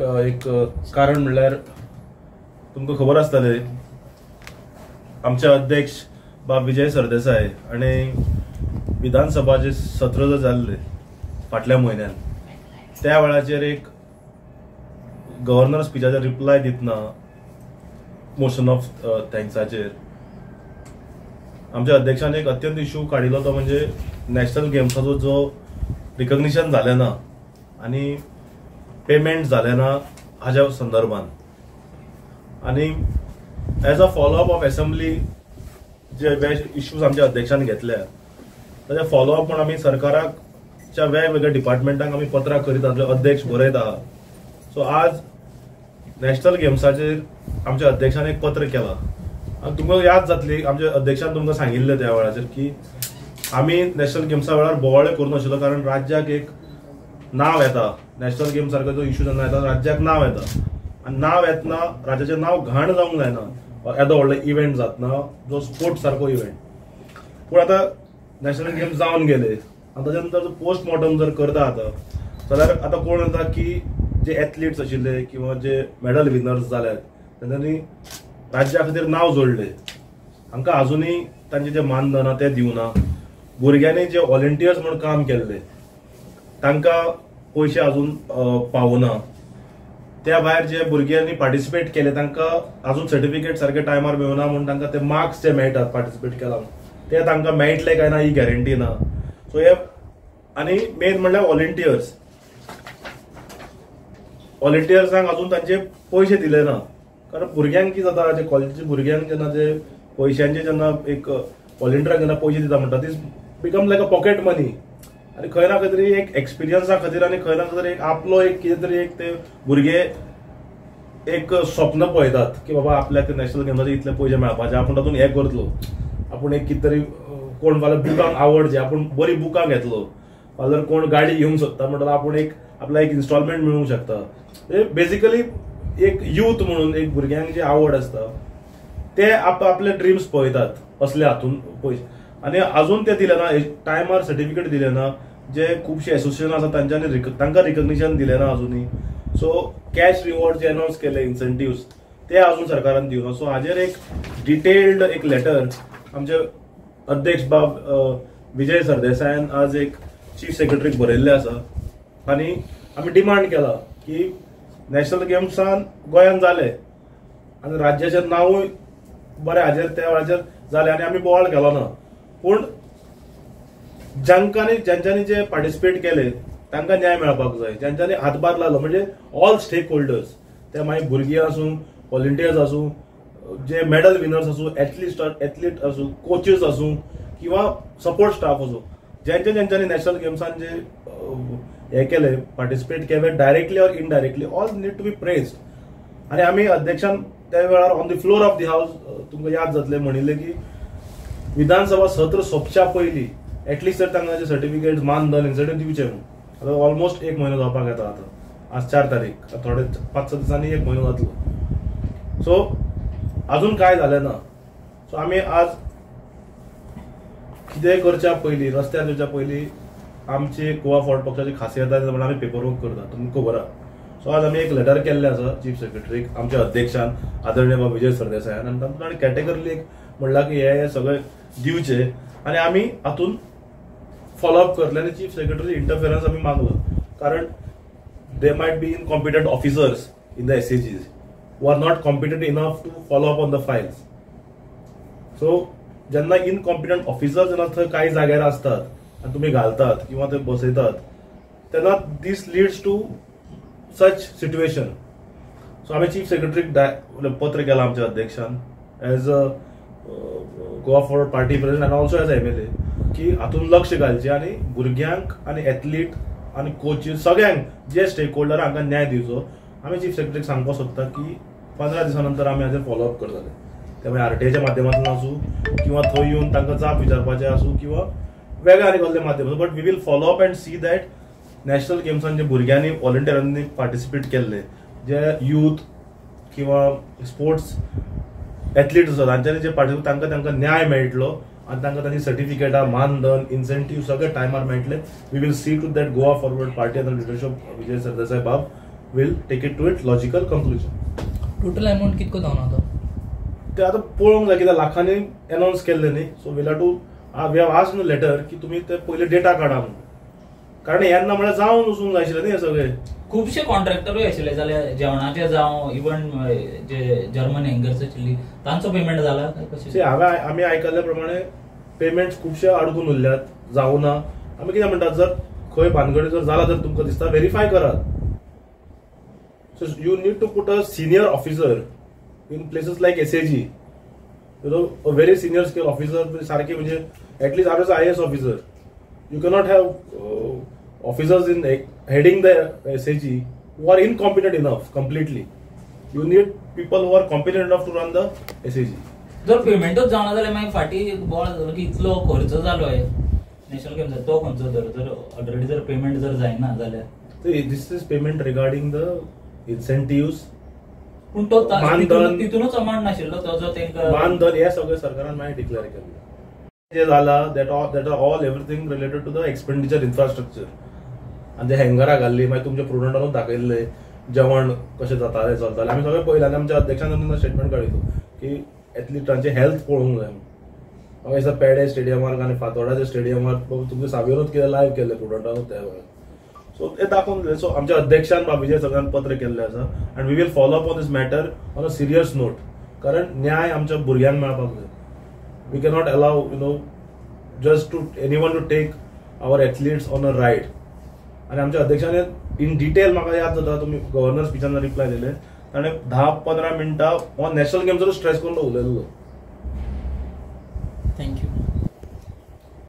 एक कारण म्हणल्यार तुमकां खबर आसतलें, आमचे अध्यक्ष बाब विजय सरदेसाय आनी विधानसभाचे सत्र जर जाल्लें फाटल्या म्हयन्यान, त्या वेळाचेर एक गव्हर्नर स्पिचाचेर रिप्लाय दितना मोशन ऑफ थँक्साचेर आमच्या अध्यक्षान एक अत्यंत इशू काडिल्लो, तो म्हणजे नॅशनल गेम्साचो जो रिकग्निशन जालें ना आनी पेमेंट जालें ना हाज्या संदर्भान, आनी as a follow-up of assembly J issues आमच्या अध्यक्षान घेतल्या ताजे फॉलोअप म्हूण आमी सरकाराच्या वेगवेगळ्या डिपार्टमेंटांक आमी पत्रां करीत आमचे अध्यक्ष बरयत आहा. सो आज नॅशनल गेम्साचेर आमच्या अध्यक्षान एक पत्र केलां आनी तुमकां याद जातली, आमच्या अध्यक्षान तुमकां सांगिल्लें त्या वेळाचेर की आमी नॅशनल गेम्सा वेळार बोवाळ करूं नाशिल्लो, कारण राज्याक एक नांव येता, नॅशनल गेम सारको जो इशू जेन्ना येता राज्याक नांव येता आनी नांव येतना राज्याचें नांव घाण जावंक जायना येदो व्हडलो इव्हेंट जातना जो स्पोर्ट्स सारको इव्हेंट. पूण आतां नॅशनल गेम्स जावन गेले आनी ताच्या नंतर पोस्टमॉर्टम जर करता आतां जाल्यार आतां कोण येता की जे एथलीट्स आशिल्ले किंवा जे मॅडल विनर्स जाल्यात तेंच्यांनी राज्या खातीर नांव जोडलें, हांकां आजुनूय तांचें जें मानधन आहा तें दिवना. भुरग्यांनी जे व्हॉलंटियर्स म्हूण काम केल्लें तांकां पयशे अजून पावना. त्या भायर जे भुरग्यांनी पार्टिसिपेट केले तांकां अजून सर्टिफिकेट सारके टायमार मेळना म्हूण तांकां ते मार्क्स जे मेळटात पार्टिसिपेट केला ते तांकां मेळटले काय ना ही गॅरंटी ना. सो हे आनी मेन म्हणल्यार व्हॉलंटियर्स, व्हॉलंटियर्सांक अजून तांचे पयशे दिले ना, कारण भुरग्यांक कितें जाता, जे कॉलेजीच्या भुरग्यांक जेन्ना जे पयशांचे जेन्ना एक व्हॉलंटियरांक जेन्ना पयशे दिता म्हणटा ती become like a pocket money, आनी खंय ना खंय तरी एक एक्सपिरियन्सा खातीर आनी खंय ना खंय तरी एक आपलो एक कितें तरी एक ते भुरगे एक स्वप्न पळयतात की बाबा आपल्याक नॅशनल गेम्साचे इतले पयशे मेळपाचे, आपूण तातूंत हें करतलो, आपूण एक कितें तरी कोण फाल्यां बुकांक आवड जे आपूण बरी बुकां घेतलो, फाल्यां कोण गाडी घेवंक सोदता म्हणटा आपूण एक आपल्याक एक इन्स्टॉलमेंट मेळूंक शकता. बेजिकली एक यूथ म्हणून एक भुरग्यांक जी आवड आसता ते आपले ड्रिम्स पळयतात असले हातून पयशे, आनी अजून ते दिले ना, टायमार सर्टिफिकेट दिले ना, जे खुबशे एसोसिएशन आसा तांच्यांनी तांकां रिकग्निशन दिलें ना अजुनूय. सो कॅश रिवॉर्ड जे अनावन्स केले इन्सेंटिव्स ते अजून सरकारान दिवना. सो हाजेर एक डिटेल्ड एक लेटर आमचे अध्यक्ष बाब विजय सरदेसायान आज एक चीफ सेक्रेटरीक बरयल्लें आसा आनी आमी डिमांड केला की नॅशनल गेम्सान गोंयान जाले आनी राज्याचें नांवूय बरें हाजेर त्या वेळाचेर जालें आनी आमी बोवाळ केलो ना, पूण जांकांनी ज्यांच्यांनी जे पार्टिसिपेट केले तांकां न्याय मेळपाक जाय, ज्यांच्यांनी हातभार लायलो म्हणजे ऑल स्टेक होल्डर्स, ते मागीर भुरगीं आसूं, व्हॉलंटियर्स आसूं, जे मॅडल विनर्स आसूं, एथलीट आसूं, कोचीस आसूं किंवा सपोर्ट स्टाफ आसूं, ज्यांच्या ज्यांच्यांनी नॅशनल गेम्सान जे हे केले पार्टिसिपेट केले directly or indirectly, all need to be praised. आनी आमी अध्यक्षान त्या वेळार on the floor of the house तुमकां याद जातलें म्हणिल्लें की विधानसभा सत्र सोंपच्या पयलीं एटलिस्ट तर तांकां सर्टिफिकेट मानधन इन्सेंटीव दिवचें म्हूण. आतां ऑलमोस्ट एक म्हयनो जावपाक येता, आतां आज 4 तारीख, थोडे 5-6 दिसांनी एक म्हयनो जातलो. सो अजून कांय जालें ना. सो आमी आज कितेंय करच्या पयलीं, रस्त्यार येवच्या पयलीं आमची गोवा फॉरवर्ड पक्षाची खासियत आसा म्हणून आमी पेपर वर्क करता, तुमकां खबर आसा. सो आज आमी एक लेटर केल्लें आसा चीफ सेक्रेटरीक आमच्या अध्यक्षान आदरणीय बाब विजय सरदेसायान, आनी तातूंत ताणें कॅटेगरीली एक म्हणलां की हे सगळें दिवचें आनी आमी हातूंत फॉलोअप करतले आनी चीफ सेक्रेटरी इंटरफिरन्स आमी मागलो, कारण they might be incompetent officers in the SAGs who are not competent enough to follow up on the files. So जेन्ना इनकॉम्पिटंट ऑफिसर्स जेन्ना थंय कांय जाग्यार आसतात आनी तुमी घालतात किंवा ते बसयतात तेन्ना this leads to such situation. So आमी चीफ सेक्रेटरीक पत्र केलां आमच्या अध्यक्षान as a Goa Forward Party president आनी ऑल्सो एज MLA की हातूंत लक्ष घालचें आनी भुरग्यांक आनी एथलीट आनी कोचीस सगळ्यांक जे स्टेक होल्डर हांकां न्याय दिवचो. आमी चीफ सेक्रेटरीक सांगपाक सोदता की 15 दिसां नंतर आमी हाजेर फॉलोअप करतले, ते मागीर आरटीआयच्या माध्यमांतल्यान आसूं किंवा थंय येवन तांकां जाप विचारपाचें आसूं किंवा वेगळ्या आनी कसल्या माध्यमांतल्यान, but we will follow up and see that national गेम्सान जे भुरग्यांनी व्हॉलंटियरांनी पार्टिसिपेट केल्ले, जे यूथ किंवा स्पोर्ट्स एथलीट्स आसात तांच्यांनी जे पार्टिसिपेट तांकां तांकां न्याय मेळटलो आनी तांकां तांची सर्टिफिकेटां, मानधन, इन्सेंटीव सगळे टायमार मेळटले. We will see to that Goa Forward Party under leadership Vijay Sardesai बाब Will take it to it logical conclusion. Total amount कितको जावन आतां? ते आतां पळोवंक जाय, कित्याक लाखांनी अनावन्स केल्ले न्ही. So we'll to we have asked in letter की तुमी ते पयले डेटा काडा म्हणून, कारण येन्ना म्हळ्यार जावन वचूंक जाय आशिल्लें न्ही हें सगळें. खुबशे कॉन्ट्रॅक्टरूय आशिल्ले जाल्यार जेवणाचे जावं, इवन जे जर्मन हँगर्स आशिल्ली तांचो पेमेंट जाला काय कशें? हांवें आमी आयकल्ले प्रमाणे पेमेंट्स खुबशे अडकून उरल्यात, जावना. आमी कितें म्हणटात, जर खंय भानगडी जर जाला जर तुमकां दिसता, व्हेरीफाय करात. So you need to put a senior officer in places like SAG, you know, a very senior scale officer, सारखे म्हणजे at least R S IAS officer. You cannot have officers in heading the SAG who are incompetent enough completely. You need people who are competent enough to run the SAG. जर पेमेंटूच जावना जाल्यार मागीर फाटीं बोळ जालो की इतलो खर्च जालो आहे नॅशनल गेम्साक, तो खंयचो तर जर ऑलरेडी जर पेमेंट जर जायना जाल्यार? This is payment regarding the incentives. पूण तो मानधन, तितूनच अमाउंट नाशिल्लो तो जो तांकां मानधन हे सगळें सरकारान मागीर डिक्लेअर केल्लें जे जाला, that are all everything related to the expenditure infrastructure. आनी ते हँगरां घाल्ली, मागीर तुमच्या प्रुडंटानूच दाखयल्लें जेवण कशें जातालें चलतालें, आमी सगळें पळयलें. आनी आमच्या अध्यक्षान तेन्ना स्टेटमेंट काडिल्लो की एथलिटांचे हेल्थ पळोवंक जाय. म्हाका दिसता पेडे स्टेडियमार आनी फातोर्डाच्या स्टेडियमार तुमच्या साविरूच कितें लायव्ह केल्लें प्रुडंटानूच त्या वेळार. सो ते दाखोवन दिलें. सो आमच्या अध्यक्षान बाबीचे सगळ्यान पत्र केल्लें आसा आनी we will follow up on this matter on a serious note, कारण न्याय आमच्या भुरग्यांक मेळपाक जाय. We cannot allow, you know, just to anyone to take our athletes on a ride. आनी आमच्या अध्यक्षाने इन डिटेल, म्हाका याद जाता, तुमी गव्हर्नर स्पिचान रिप्लाय दिले, ताणें 10-15 मिनटां ऑन नॅशनल गेम्साचो स्ट्रेस करून उलयल्लो.